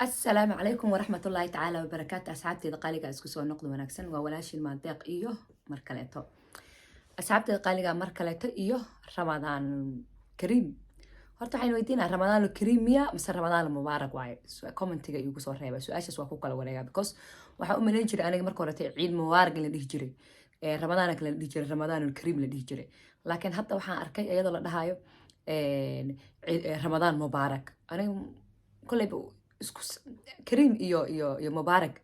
Asalaamu calaykum waraxmatullaahi tacaala wabarakaatu. Asxaabteeda qaaliga, isku soo noqdo wanaagsan. Waa walaashiin Maandeeq iyo mar kaleeto. Asxaabteeda qaaliga, mar kaleeto iyo Ramadaan kariim. Horta waxaan weydiinaa, Ramadaan kariim miya mise Ramadaan mubaarak waaye? Commentiga iigu soo reeba. Su-aashaas waa ku kala wareegaa, because waxaa u malayn jiray aniga marka horete ciid mubaarak in la dhihi jiray, Ramadaanka la dhihi jiray, Ramadaan kariim la dhihi jiray, laakiin hadda waxaan arkay iyadoo la dhahayo Ramadaan mubaarak. Aniga kolleyba isku kariim iyo mubaarak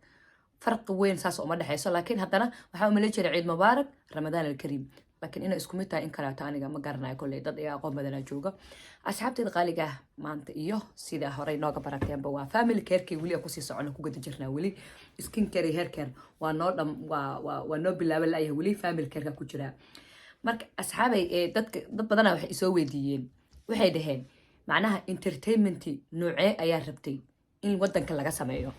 farqi weyn saas uma dhexeyso, laakiin haddana waxaa u malayn jiray ciid mubaarak, Ramadaan alkariim, laakiin inay isku mid tahay in kaleeto aniga ma garanayo. Kolley dad iga aqoon badanaa jooga. Asxaabteeda qaaliga ah, maanta iyo sida horey nooga barateenba waa family carekii weli aan kusii socono, ku gada jirnaa weli. Skin care iyo hair care waa noo dham, waa noo bilaaban la'yahay weli, family careka ku jiraa. Marka asxaabay, ee dadka, dad badanaa waxay isoo weydiiyeen, waxay dhaheen macnaha entertainment noocee ayaa rabtay in wadanka laga sameeyo?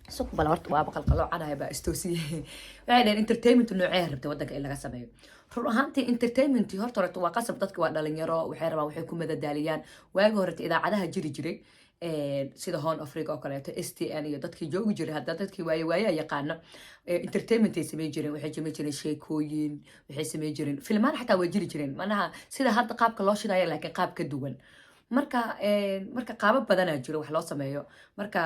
Suq bal horta waaba qalqaloocanaya baa istoosiye. Waxay dhaheen entertainment noocee rabtay wadanka in laga sameeyo? Run ahaantii entertainment horta horta waa qasab. Dadka waa dhalinyaro, waxay rabaan waxay ku madadaaliyaan. Waagi horeta idaacadaha jiri jiray, sida Horn Africa oo kaleeto, STN iyo dadkii joogi jiray, hadda dadkii waaye waaye yaqaano, entertainment ay samey jireen. Waxay samey jireen sheekooyin, waxay samey jireen filmaan, xataa way jiri jireen, manaha sida hadda qaabka loo shidaya, laakiin qaab ka duwan. Marka qaabab badanaa jiro wax loo sameeyo. Marka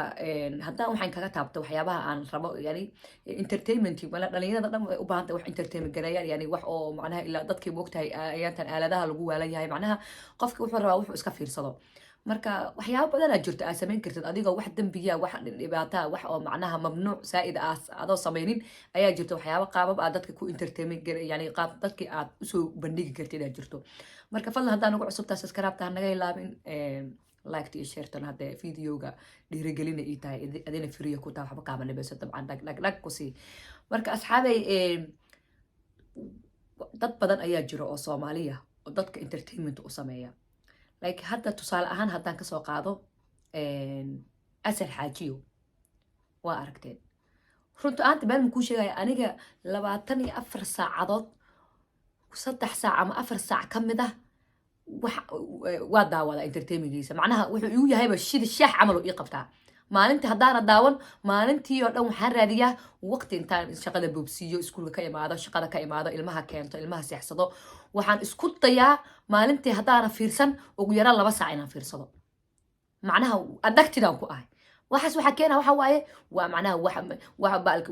haddaan waxaan kaga taabto waxyaabaha aan rabo, yani entertainment mala dhalinyarada dhan way u baahan tahay wax entertainment gareeyaan, yani wax oo macnaha ilaa dadkii moogtahay ayaantan aaladaha lagu waalan yahay, macnaha qofki wuxuu rabaa wuxuu iska fiirsado. Marka waxyaabo badanaa jirto aad samayn kartid adigoo wax dembiya, wax dhibaataa, wax oo macnaha mamnuuc saa'id ah adoo samaynin ayaa jirto. Waxyaabo qaabab aad dadka ku entertainment yani qaab dadkii aad usoo bandhigi kartid ayaa jirto. Marka fadlan haddaa nagu cusubtaa, subscribe ha naga ilaabin, liked iyo sharetana haddee videoga dhiirigelina ii tahay, adina free ku tahay, waxba kaama dhibayso dabcan, dhag dhag dhag kusii. Marka asxaabay, dad badan ayaa jira oo Soomaaliya oo dadka entertainment u sameeya. Like hadda tusaale ahaan haddaan kasoo qaado Asal Xaajiyo, waa aragteen. Runta aanta meel makuu sheegaya, aniga 24 saacadood 3 saac ama 4 saac ka mid ah wax waa daawada entertainmentgiisa. Macnaha wuxuu igu yahayba shida shaax camal oo ii qabtaa. Maalintii haddaana daawan, maalintii oo dhan waxaan raadiyaa waqti intaan shaqada boobsiiyo, iskuulka ka imaado, shaqada ka imaado, ilmaha keento, ilmaha seexsado, waxaan isku dayaa maalintii haddaana fiirsan ugu yaraan 2 saac inaan fiirsado. Macnaha addicted-aan ku ahay waxaas. Waxaa keena waxa waaye, waa macnaha wax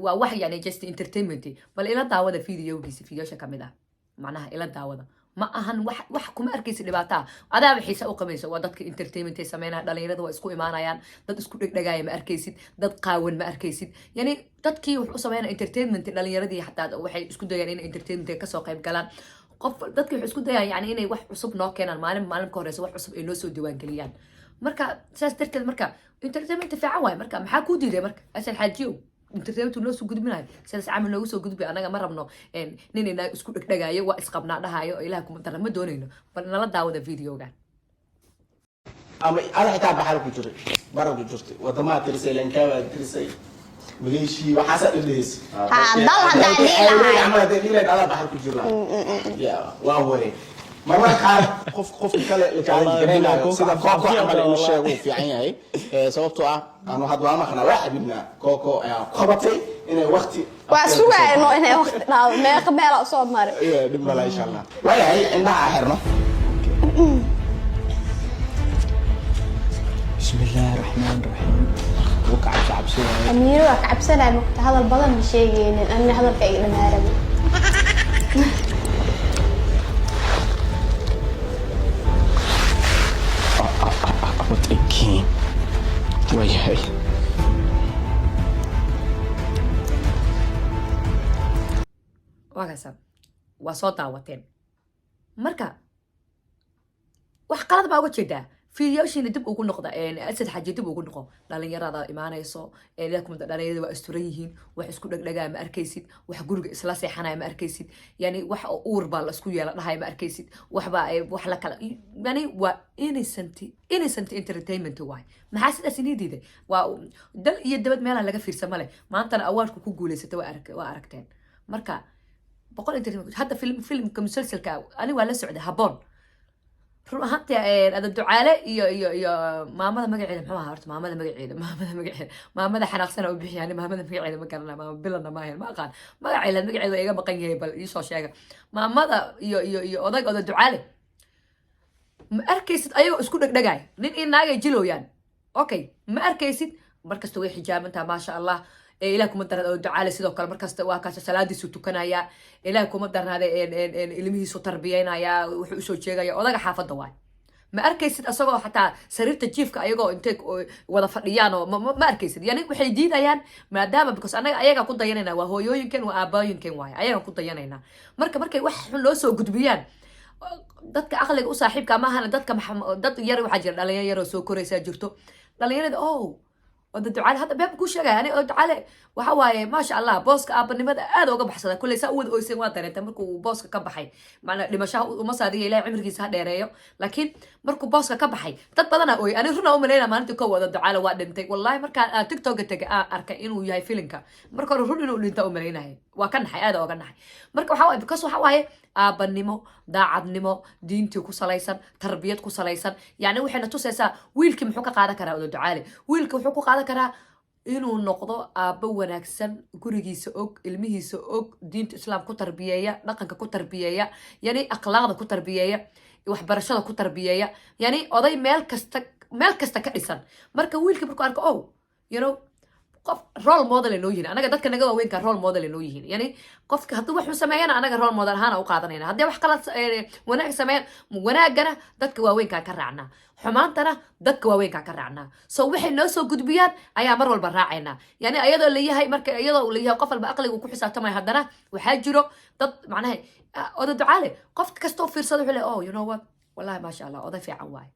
waa wax yani just entertainment. Bal ila daawada videogiisa, videosha kamid ah, macnaha ila daawada. Ma ahan wax kuma arkaysa dhibaataa, adaaba xiisa u qabaysa. Waa dadka entertainment ay sameynaya, dhalinyarada waa isku imaanayaan, dad isku dhegdhegaya ma arkaysid, dad qaawan ma arkaysid. Yani dadkii wax u sameynaya entertainment, dhalinyaradii xataa waxay isku dayaan inay entertainment kasoo qayb galaan. Qof dadkii waxay isku dayaan yani inay wax cusub noo keenaan, maalin maalin ka horeysa wax cusub ay noo soo diiwaangeliyaan. Marka saas darteed, marka entertainment fiican waaye. Marka maxaa kuu diiday marka Asal Xaajiyow entertainment noo soo gudbinayo, sidaas camal noogu soo gudbay? Anaga ma rabno nin inaa isku dhegdhegaayo, waa isqabnaa dhahayo, oo Ilaah kuma darna, ma doonayno. Bal nala daawada videogan. Ama ada xitaa baxar ku jiray, bara ku jirtay, wadamaha tirisay, Lankawa tirisay, Maleeshiya, waxaasaa dhidhehaysa. Ha, dal haddaan dhihi lahay. Camal haddii dhihi lahayd, adaa baxar ku jira ya waa hore. Marmarka qaar qof qofka kale la challenge garaynayo, sida Coco camal, inuu sheego uu fiican yahay. Sababtoo ah anu hadda waa maqnaa, waa xabibnaa Coco ayaa ku qabatay inay waqti. Waa sugayno inay waqti dhaado, meeqa meela usoo maray. Yeah, dhib mala, insha Allah. Waayahay, indhaha xirno. بسم الله الرحمن الرحيم. Wuu ka cabsi cabsi waaye. Amiiro waa ka cabsanaya mugta, hadal badan ma sheegaynin, anina hadalka iga dhamaaraba. What a king. Waayahay. Waa kaasa, waa soo daawateen. Marka wax qalad baa uga jeedaa fiidiyoashiina dib ugu noqda Asad Xaji, dib ugu noqo. Dhalinyarada imaanayso, ilaah kuma dhalinyarada waa asturan yihiin, wax isku dhegdhegaa ma arkaysid, wax guriga isla seexanaya ma arkaysid, yani wax oo uur baa la isku yeela dhahaya ma arkaysid, waxbaa wax la kala, yani waa innocent, innocent entertainment waay. Maxaa sidaas inii diiday? Waa dal iyo dabad meelaan laga fiirsan male. Maantana awardku ku guuleysata waa aragteen. Marka boqol entertainment hadda filmka musalsalka ani waa la socday, Haboon. Run ahaantii, ada Ducaale iyo maamada magaceeda muxuu ahaa horta? Maamada magaceeda, maamada xanaaqsana u bixiyaan. Maamada magaceeda ma garana, maama bilana maahan, ma aqaan magaceeda. Magaceeda waa iga maqan yahay, bal iisoo sheega. Maamada iyo odag Oda Ducaale, ma arkaysid ayagoo isku dhegdhegay, nin iyo naagay jilooyaan? Okay, ma arkaysid. Markasta way xijaabantaha, maasha Allah. Ee Ilaah kuma darnaada, oo Ducaale sidoo kale markasta waa kaas, salaadiisu tukanaya. Ilaah kuma darnaada, ilmihiisu tarbiyeynaya, wuxuu usoo jeegaya odaga xaafadda waay. Ma arkaysid asagoo xataa sariirta jiifka ayagoo intay wada fadhiyaan oo ma arkaysid. Yani waxay diidayaan maadaama, because annaga ayagaa ku dayanayna, waa hooyooyinkan, waa aabooyinkan waaye, ayagaan ku dayanayna. Marka markay wax xun loo soo gudbiyaan, dadka aqliga u saaxiibka maahana, dadka dad yar waxaa jira, dhalinyaro yaroo soo koraysaa jirto, dhalinyarada. Oh, Oda Ducaale hadda been kuu sheegaya ani. Oda Ducaale waxa waaye, maasha Allah, booska aabanimada aad uga baxsada. Kulley saa u wada oysen, waa dareentay markuu booska ka baxay. Macnaa dhimashaha uma saadiya, Ilahay cimrigiisa ha dheereeyo, laakiin markuu booska ka baxay dad badanaa ooyay. Ani runa umaleyna maalintii kow Oda Ducaale waa dhintay. Wallahi markaan aan TikToka tegay aan arkay inuu yahay filinka, marka hore run inuu dhinta umaleynaya. Waa ka naxay, aad oga naxay. Marka waxa waaye, because waxa waaye aabanimo, daacadnimo, diintii ku salaysan, tarbiyad ku salaysan. Yani waxayna tusaysaa wiilkii muxuu ka qaadan karaa Oda Ducaale. Wiilka wuxuu ku qaadan karaa inuu noqdo aabbo wanaagsan, gurigiisa og, ilmihiisa og, diinta Islaam ku tarbiyeeya, dhaqanka ku tarbiyeeya, yani akhlaaqda ku tarbiyeeya, waxbarashada ku tarbiyeeya, yani oday meel kasta ka dhisan. Marka wiilkii markuu arko, oh, qof role model ay noo yihiin anaga, dadka naga waaweynka role model ay noo yihiin. Yani qofka hadduu wax xun sameeyana, anaga role model ahaan u qaadanayna. Haddii wax qalad wanaag sameeyaan, wanaagana dadka waaweynkaa ka raacnaa, xumaantana dadka waaweynkaa ka raacnaa. So waxay noo soo gudbiyaan ayaa mar walba raacaynaa. Yani ayadoo layahay, marka iyadoo layahay qof walba aqliga uu ku xisaabtamaya, haddana waxaa jiro dad macnaha Oda Ducaale qof kastoo fiirsada wuxuu leeyahay, "Oh, you know what, wallahi maasha Allah, oday fiican waaye."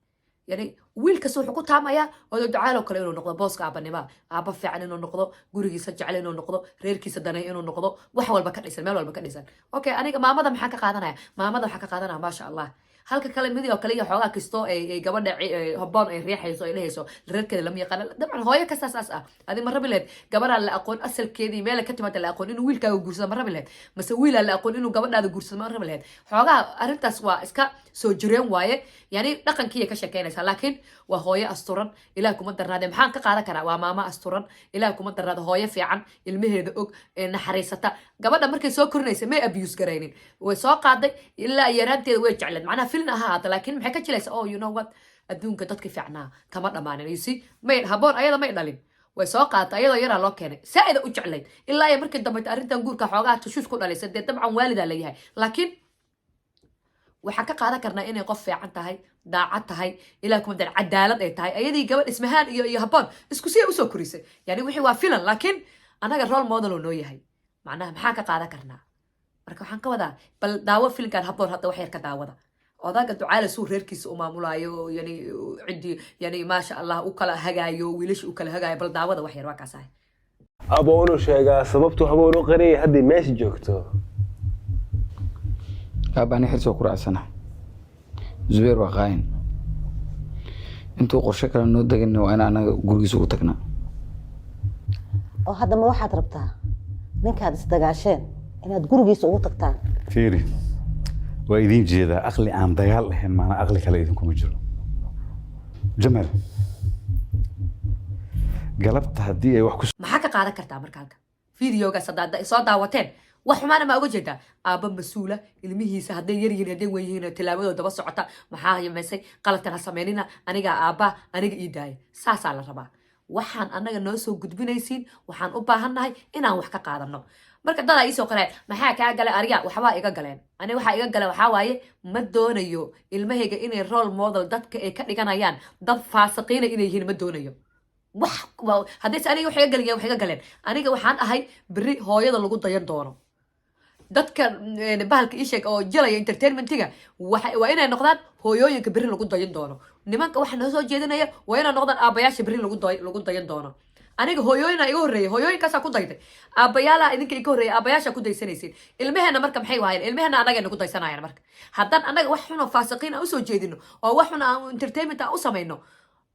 Yani wiil kasta wuxuu ku taamayaa Oda Ducaalo kale inuu noqdo, booska aabanima, aaba fiican inuu noqdo, gurigiisa jecel inuu noqdo, reerkiisa danay inuu noqdo, wax walba ka dhisan, meel walba ka dhisan. Okay, aniga maamada maxaan ka qaadanaya? Maamada waxaan ka qaadanaya, maasha Allah. Halka kale midi oo kale iyo xoogaa kisto ay gabadha Hoboon ay riixayso, ay dhehayso reerkeeda lama yaqaano. Dabcan hooyo kasta saas ah. Adi ma rabi lahayd gabadhaan la aqoon asalkeedii, meela ka timaada la aqoon, inuu wiilkaaga guursado? Ma rabi lahayd? Mase wiilaa la aqoon inuu gabadhaada guursado, ma rabi lahayd? Xoogaha arrintaas waa iska soo jireen waaye, yani dhaqankiiya ka sheekeynaysaa, laakiin waa hooyo asturan. Ilaah kuma darnaade, maxaan ka qaadan karaa? Waa maamo asturan. Ilaah kuma darnaade, hooyo fiican, ilmaheeda og, ee naxariisata. Gabadha markay soo korinaysa may abuse garaynin, way soo qaaday ilaa yaraanteeda, way jecleed. Macnaha filin aha haata, laakiin maxay ka jilaysaa? Oh, you know what, adduunka dadka fiicnaa kama dhammaanin. You see, may Haboon ayada may dhalin, way soo qaadatay ayadoo yaraa loo keenay, saa-ida u jeclayd ilaa iyo markii dambe arrintan guurka xoogaha tashuush ku dhalaysa. Dee dabcan waalidaa la yahay, laakiin waxaan ka qaadan karnaa inay qof fiican tahay, daacad tahay, Ilaah kuma dar, cadaalad ay tahay. Ayadii gabadh Ismahaan iyo Haboon isku si ay usoo korisay. Yani wixii waa filan, laakiin anaga role model oo noo yahay. Macnaha maxaan ka qaadan karnaa? Marka waxaan ka wadaa, bal daawo filinkan Haboon hadda, wax yar ka daawada odaga Ducaale suu reerkiisa u maamulaayo, yani ciddii, yani maasha Allah, u kala hagaayo, wiilasha u kala hagaayo. Bal daawada wax yar, waa kaas ahay. Abo, inuu sheegaa sababtuu Haboon u qariyay haddii meesha joogto. Aaba, ani Xirsoo ku raacsana. Zubeer waa qaayin. Intuu qorshe kale noo degan, waa in anaga gurigiisa ugu tagnaa. Oo haddama waxaad rabtaa ninkaad isdagaasheen inaad gurigiisa ugu tagtaan? Fiiri, waa idiin jeedaa. Aqli aan dagaal ahayn maana aqli kale idinkuma jiro. Jamal, galabta haddii ay wax ku Maxaa ka qaadan kartaa marka halka videogaas haddaad soo daawateen? Wax xumaana maa uga jeedaa? Aabba mas-uula, ilmihiisa hadday yar yihiin, hadday weyn yihiin, tillaabadooda daba socota. Maxaa yamaysay? Qaladkan ha sameynina, anigaa aabba, aniga ii daaya. Saasaa la rabaa. Waxaan annaga noo soo gudbinaysiin, waxaan u baahannahay inaan wax ka qaadano. Marka dadaa iisoo qoreen, "Maxaa kaa galay ariga?" Waxbaa iga galeen. Ani waxaa iga galeen waxaa waaye, ma doonayo ilmahayga inay role model dadka ay ka dhiganayaan dad faasiqiina inay yihiin. Ma doonayo. Wax haddayse aniga wax iga galeen, wax iga galeen. Aniga waxaan ahay berri hooyada lagu dayan doono. Dadka bahalka ii sheeg oo jilaya entertainmentiga waa inay noqdaan hooyooyinka berri lagu dayan doono. Nimanka waxa noo soo jeedinaya waa inay noqdaan aabayaasha berri lagu dayan doono. Aniga hooyooyina iga horreeyay, hooyooyinkaasaa ku dayday. Aabayaalaa idinka iga horreeyay, aabayaashaa ku daysanaysiin. Ilmaheena marka maxay waayeen? Ilmaheena annaga nagu daysanayaan. Marka haddaan annaga wax xun oo faasiqiin aan usoo jeedino oo wax xun aan entertainment aan u samayno,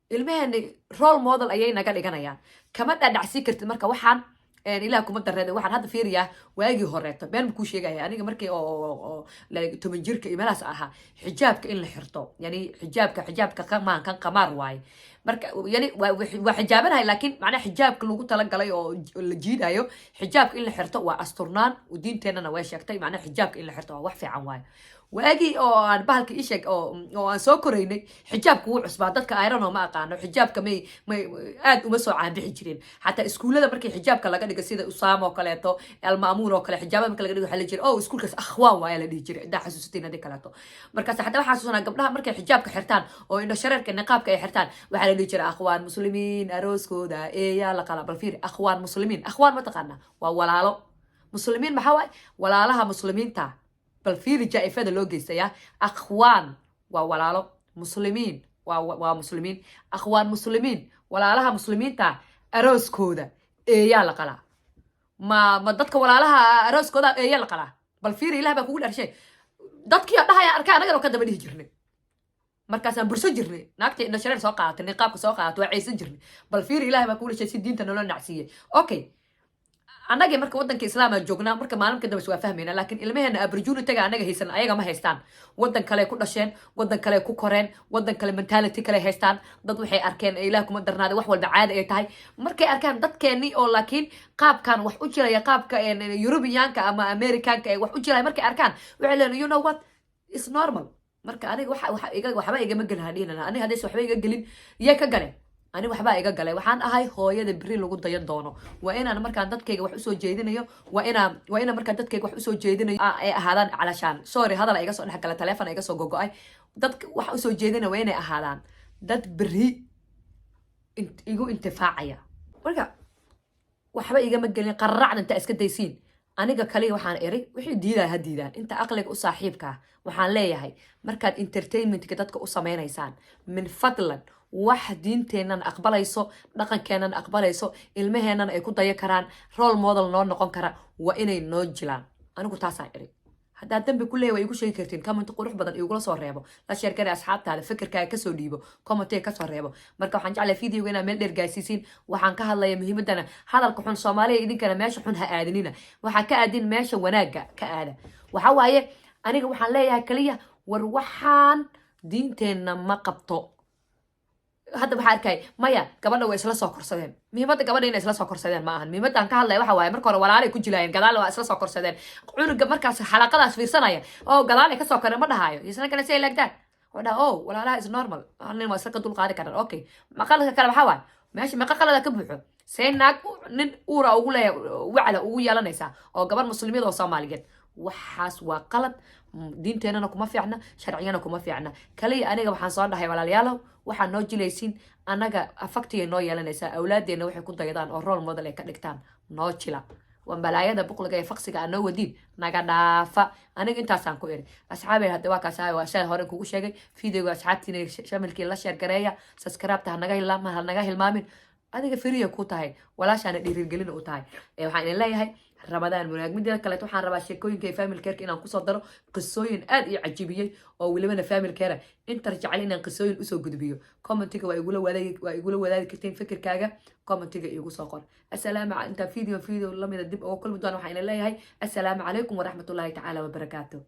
ilmaheena role model ayay naga dhiganayaan. Kama dhadhacsii kartid. Marka waxaan Ilaah kuma dareeda. Waxaan hadda fiiriyaa waagii horeeto, been ma kuu sheegaya, aniga markii oo like 10 jirka iyo meelahaas ahaa, xijaabka in la xirto, yani xijaabka maan kan qamaar waaye. Marka yani waa xijaabanahay, laakiin macnaha xijaabka lagu talagalay oo la jiidayo, xijaabka in la xirto waa asturnaan, diinteennana way sheegtay. Macnaha xijaabka in la xirto waa wax fiican waaye. Waagii oo aan bahalka ii sheeg oo aan soo koraynay, xijaabka wuu cusbaa. Dadka ayranoo ma aqaano, xijaabka may aad uma soo caanbixi jirin. Xataa iskuullada markii xijaabka laga dhigo, sida Usaama oo kaleeto, Almaamuun oo kale, xijaabada marka laga dhigo, waxaa la jira, "Oh, iskuulkaas akhwaan waaya," la dhihi jiray, indaa xasuusatiin haddii kaleeto. Markaas xataa waxaa xasuusanaa gabdhaha markay xijaabka xirtaan oo indho shareerka, niqaabka ay xirtaan, waxaa la dhihi jiray, "Akhwaan Muslimiin arooskooda eeyaa la qala." Bal fiiri, akhwaan Muslimiin. Akhwaan ma taqaanaa? Waa walaalo. Muslimiin maxaa waaye? Walaalaha Muslimiinta. Bal fiiri jaa-ifada loo geystaya. Akhwaan waa walaalo, Muslimiin waa Muslimiin. Akhwaan Muslimiin, walaalaha Muslimiinta arooskooda eeyaa la qalaa. Ma dadka walaalaha arooskooda eeyaa la qalaa? Bal fiiri, Ilah baa kugu dharshay. Dadkii oo dhahaya arkay, anagana ka daba dhihi jirnay. Markaasaan burso jirnay, naagta indho shareer soo qaadatay, niqaabka soo qaadatay, waa ceysan jirnay. Bal fiiri, Ilahi baa kugu dhashay, si diinta naloo nacsiiyey. Okay, annagii marka waddanka Islaama joognaa, marka maalinka dambe waa fahmayna, laakiin ilmaheena opportunity-ga annaga haysan ayaga ma haystaan. Waddan kale ku dhasheen, waddan kale ku koreen, waddan kale mentality kale haystaan. Dad waxay arkeen, Ilaah kuma darnaaday, wax walba caadi ay tahay. Markay arkaan dadkeenii oo laakiin qaabkan wax u jiraya, qaabka European-ka ama Americanka ee wax u jiraya markay arkaan, waxay leeyihin, "You know what, it's normal." Marka aniga waxa iga waxba igama gelin hadhihinana. Aniga haddaysa waxba iga gelin, yee ka gale? Ani waxbaa iga galay. Waxaan ahay hooyada beri lagu dayan doono. Waa inaan markaan dadkayga wax usoo jeedinayo, waa inaan markaan dadkayga wax usoo jeedinayo ay ahaadaan calashaan, sorry, hadal iga soo dhex gala, telephone iga soo gogo-ay. Dadka wax usoo jeedinaya waa inay ahaadaan dad beri igu intifaacaya. Marka waxba igama gelin qararacda intaa iska daysiin. Aniga kaliya waxaan iri, wixii diidaya ha diidaan. Inta aqliga u saaxiibka ah waxaan leeyahay, markaad entertainmentka dadka u sameynaysaan, min fadlan wax diinteennan aqbalayso, dhaqankeennan aqbalayso, ilmaheennan ay ku daya karaan, role model noo noqon kara, waa inay noo jilaan. Anigu taasaan iri. Haddaad dambi ku leeyahay, waa iigu sheegi kartiin. Comment qurux badan igula soo reebo, la share gari asxaabtaada, fikirkaaga kasoo dhiibo, commentiga kasoo reebo. Marka waxaan jeclahay videoga inaad meel dheer gaarsiisiin. Waxaan ka hadlaya muhiimadana hadalka xun Soomaaliya, idinkana meesha xun ha aadinina, waxaa ka aadin meesha wanaagga ka aada. Waxa waaye, aniga waxaan leeyahay kaliya, war waxaan diinteenna ma qabto. Hadda waxaa arkay, maya, gabadha way isla soo korsadeen. Muhiimadda gabadha inay isla soo korsadeen ma ahan. Muhiimadda aan ka hadlaya waxa waaye, marka hore walaalay ku jilaayeen, gadaal waa isla soo korsadeen. Cunuga markaas xalaqadaas fiirsanaya oo gadaalay kasoo koreen ma dhahayo, he's not gonna say like that. Wuxuu dhaha, "Oh, walaalaha is normal, hal nin waa isla ka dul qaadi karaan." Okay, maqaladka kale waxaa waaye, meesha meeqa qalada ka buuxo? See naag nin uura ugu leeya, wacla ugu yeelanaysaa, oo gabar Muslimiid oo Soomaaliyeed? Waxaas waa qalad. Diinteenana kuma fiicna, sharciyana kuma fiicna. Kaliya aniga waxaan soo dhahay, walaalayaalow, waxaa noo jilaysiin annaga affect-igay noo yeelanaysaa. Awlaadeenna waxay ku daydaan oo role model ay ka dhigtaan noo jila. Waa balaayada buqliga ee faqsiga aa noo wadiin, naga dhaafa. Aniga intaasaan ku iri, asxaabay. Hadda waa kaas, waa shay hore kugu sheegay. Videoga asxaabtiina, family-kii la share gareeya. Subscribe-ta hanaga hilmaamin. Adiga free ku tahay, walaashaana dhiirigelin u tahay. Waxaan idin leeyahay Ramadaan wanaag. Mideeda kaleeto, waxaan rabaa sheekooyinka iyo family care inaan kusoo daro qisooyin aad ii cajibiyey oo welibana family care. Intar jecel inaan qisooyin usoo gudbiyo, commentiga waa igula wadaagi kartiin fikirkaaga. Commentiga iigu soo qor. Assalaamu intaa video lamida dib uga kulmi doona, waxaan idin leeyahay assalaamu calaykum waraxmatullaahi tacaala wabarakaatu.